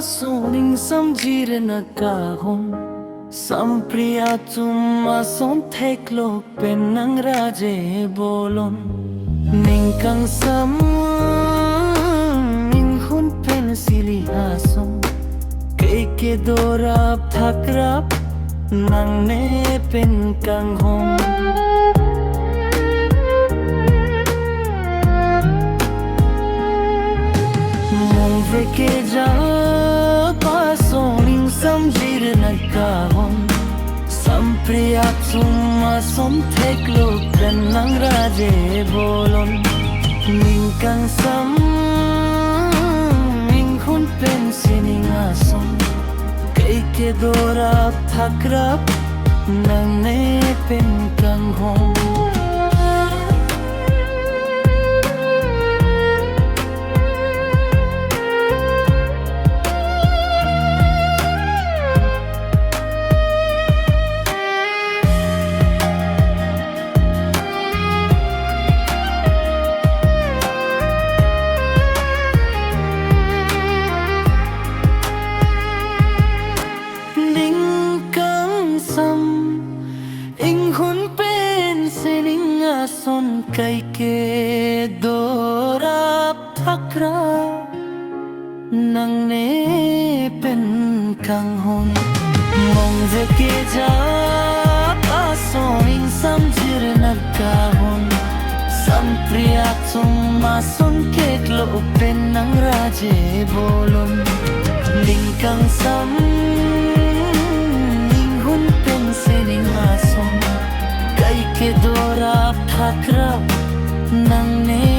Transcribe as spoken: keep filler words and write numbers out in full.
Ason ingsamjir nangkahon, sampri atum ason theklok pen nangraje bolon. Ning kangsam inghun pen sining ason, kaike dorap thakrap nangne pen kanghon. Mongve kejap ason ingsamjir nangkahon, sampri atum ason theklok pen nangraje bolon. Ning kangsam inghun pen sining ason, kaike dorap thakrap nangne pen kanghon. Ning kangsam inghun pen sining ason, kaike dorap thakrap nangne pen kanghon. Mongve kejap ason ingsamjir nangkahon, sampri atum ason theklok pen nangraje bolon. Ning kangsam inghun pen sining ason, kaike dorap thakrap nangne